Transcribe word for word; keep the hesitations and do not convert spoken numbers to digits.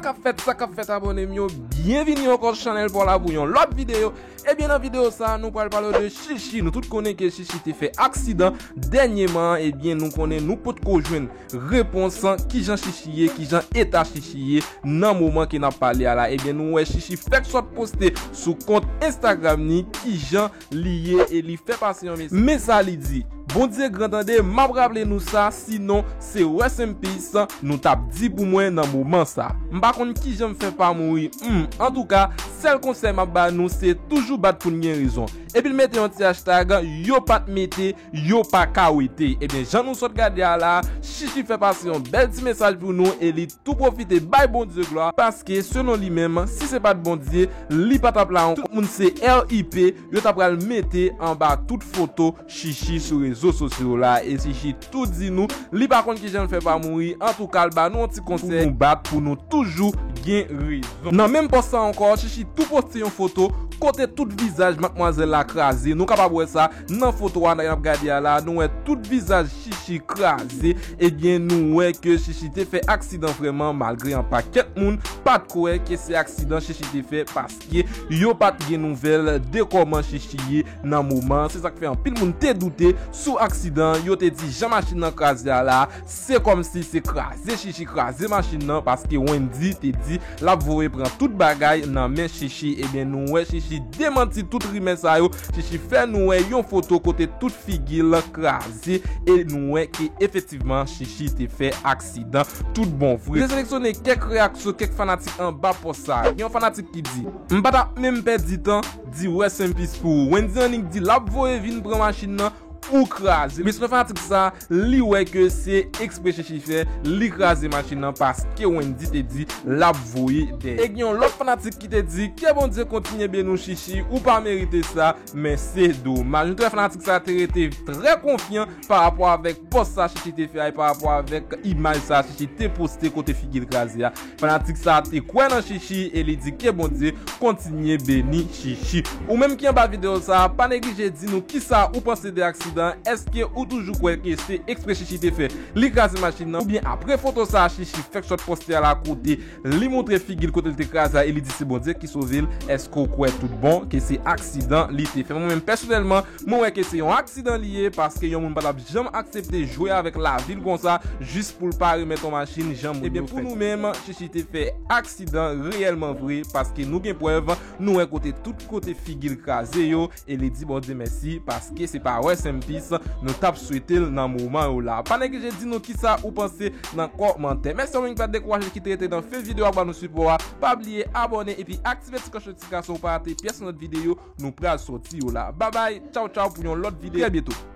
K ap fèt, sa k ap fèt, abòne m yo, byenvini ankò sou chanèl pa w la pou yon lòt videyo. Ebyen, nan videyo sa a, nou pral pale de Chichi. Nou tout konnen ke Chichi te fè aksidan dènyèman. Ebyen, nou konnen nou potko jwenn repons kijan Chichi ye, kijan eta Chichi ye nan moman ke n ap pale a la. Ebyen, nou wè Chichi fèk sot poste sou kont Instagram ni kijan li ye e li fè pase yon mesaj. Men sa li di: Bondye gran tande, m ap raple nou sa, sinon se rest in peace nou t ap di pou mwen nan moman sa. M pa konn kijan m fè pa mouri, hmm, antouka, sèl konsèy m ap ba nou, se toujou bat pou n gen rezon. Epi l mete yon ti hashtag, yo pa t mete, yo pa ka wete. Ebyen, jan nou sot gade a la, Chichi fè pase yon bèl ti mesaj pou nou e li tou pwofite bay Bondye glwa, paske selon li menm, si se pa t Bondye, li pa t ap la ankò. Tout moun se R I P, yo ta pral mete anba tout foto Chichi sou rezo sosyo yo la, e Chichi tou di nou, li pa konn kijan l fè pa mouri, antouka l ba nou yon ti konsèy pou nou bat, pou nou toujou gen rezon. Nan menm pòs sa ankò, Chichi tou poste yon foto kote tout vizaj madmwazèl la kraze. Nou kapab wè sa nan foto a n ap gade a la, nou wè tout vizaj Chichi kraze. Ebyen, nou wè ke Chichi te fè aksidan vrèman, malgre yon pakèt moun pa t kwè ke se aksidan Chichi te fè, paske yo pa t gen nouvèl de kòman Chichi ye nan moman. Se sa k fè anpil moun te doute sou aksidan. Yo te di jan machin nan kraze a la, se kòmsi se kraze Chichi kraze machin nan, paske Wendy te di l ap voye pran tout bagay nan men Chichi. Ebyen, nou wè Chichi demanti tout rimè sa yo. Chichi fè nou wè yon foto kote tout figi l kraze e nou wè ke efektivman Chichi te fè aksidan tout bon vre. M te seleksyone kèk reyaksyon kèk fanatik anba pòs sa. Gen yon fanatik ki di: M pa t ap menm pèdi tan di rest in peace pou ou. Wendy annik di l ap voye vin pran machin nan, ou kraze. Men selon fanatik sa, li wè ke se ekspre Chichi fè, li kraze machin nan paske Wendy te di l ap voye dèyè. E gen yon lòt fanatik ki te di: Ke Bondye kontinye beni w Chichi, ou pa merite sa, men se domaj. Nou te wè fanatik sa te rete trè konfyan pa rapò avèk pòs sa Chichi te fè a e pa rapò avèk imaj sa Chichi te poste kote figi l kraze a. Fanatik sa te kwè nan Chichi e li di ke Bondye kontinye beni Chichi. Ou menm ki anba videyo sa, pa neglije di nou kisa ou panse de aksidan an. Èske ou toujou kwè ke se ekspre Chichi te fè, li kraze machin nan, oubyen apre foto sa Chichi fèk sot poste a la kote li montre figi l kote l te kraze a e li di se Bondye ki sove l, èske w kwè tout bon ke se aksidan li te fè? Mwen menm pèsonèlman, mwen wè ke se yon aksidan li ye, paske yon moun pa t ap janm aksepte jwe avèk lavi l konsa, jis pou l pa remèt yon machin jan moun yo fè. Ebyen, pou nou menm, Chichi te fè aksidan reyèlman vre, paske nou gen prèv, nou wè kote tout kote figi l kraze yo, e li di Bondye mèsi, paske se pa rest in peace nou t ap swete l nan moman yo la. Pa neglije di nou kisa ou panse nan kòmantè. Mèsi anpil ki pa t dekouraje, ki te rete nan fen videyo a, ban nou sipò a. Pa bliye abòne epi aktive ti klòch notifikasyon pou w pa rate pyès lòt videyo nou pral sòti yo la. Babay, tchaw tchaw pou yon lòt videyo. Trè byento.